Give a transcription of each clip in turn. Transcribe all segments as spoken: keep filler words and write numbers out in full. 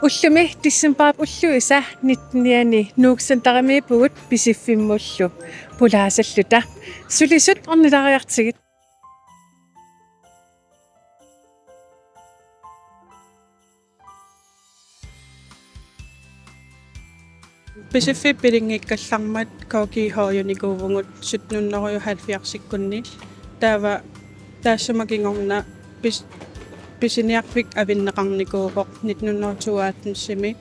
Ullumi decembarip ulluisa nitten-iani Nuuk Centerimiippugut Pisiffimmullu pulaasalluta. Sulisut ornilaariartigit. Pisiffiit pilinngikkallarmat K G H-unikuuvugut sytten hundrede og halvfjerds-ikkunni. Taava taassuma kingorna pis-, pisiniarfik avinneqarnikuuvoq nitten hundrede og tooghalvfems-imi.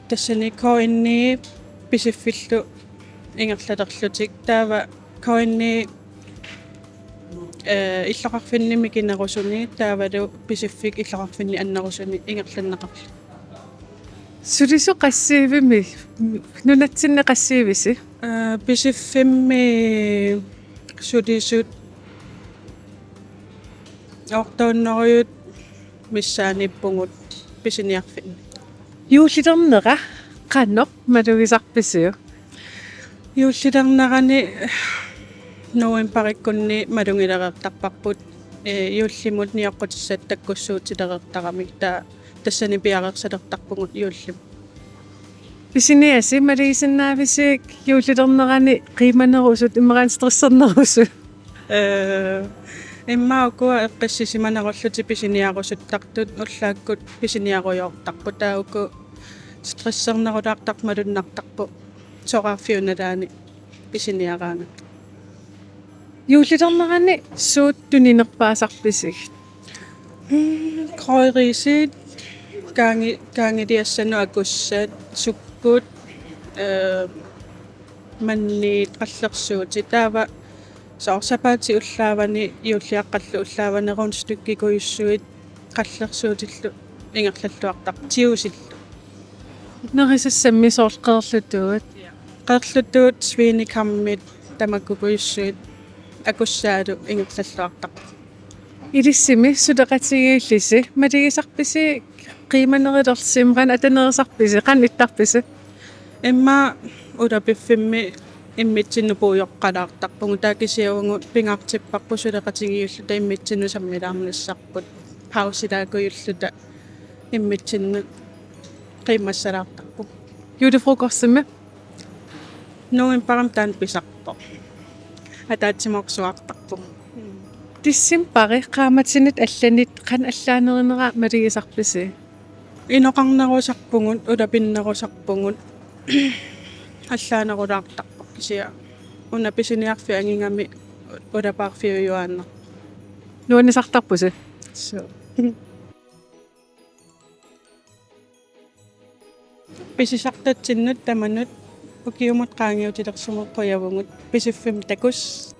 Tassani K N I Pisiffillu ingerlalerlutik. Taava K N I, eh, illoqarfinni mikinerusuni taavalu Pisiffik illoqarfinni annerusuni ingerlanneqarluni. Sulisut qassiivimi, nunatsinni qassiivisi? Eh, Pisiffimmi sulisut otte hundrede missaaniippugut pisiniarfinni. Juullilernera qanoq malugisarpisiuk? Juullilernerani novembarikkunni malugilereertarparput, eh, juullimut nioqqutissat takkussuutilereertaramik, taava tassani piareersalertarpugut juullimut. Pisiniasi maligisinnaavisi juullilernerani qiimanerusut imaluunniit stressernerusut? Eh, immaqa ukua eqqissisimanerullutik pisiniarusuttartut ullaakkut pisiniarujoortarput, taava uku stressernerulaartartut malunnartarput soraarfiup nalaani pisiniaraangatta. Juullilernerani suut tuninerpaasarpisigit? Mm, krydderiisit, kaangi-, kaangiliassanut akussat, sukkut, eh, manniit, qallersuutit. Taava soorlu sapaatip ullaavani, juulliaqqallu ullaavani rundstykkikujussuit qallersuutillu ingerlalluartarput, juicillu. Nerisassammi soorlu qeerlutuut? Qeerlutuut, svinekammit, tamakkukujussuit akussaalu ingerlalluartarput. Ilissimi suleqatigiillisi, maligisarpisi qiimanerulersi imaluunniit atanerisarpisi, qanoq ittarpisi? Immaqa ulapiffimmi immitsinnut puigoqqalaartarpugut, taava kisianni uagut pingaartipparput suleqatigiilluta immitsinnut sammilaarnissarput, pausilaakujuulluta immitsinnut qiimmassalaartarpugut. Julefrokostimi? Novembarimi taanna pisarpoq. Ataatsimoorsuartarpugut. Decembari qaammatini allanit qanoq allaanerinera maligisarpisi? Inoqarnerusarpugut, ulapinnerusarpugut, allaanerulaartarpoq kisianni una pisiniarfik angigami ulapaarfiujuaannarpoq. Nuannisartarpusi? Suu. Pisisartatsinnut tamanut ukiumut qaangiutilersimut qujavugut. Pisiffimmi takuss'.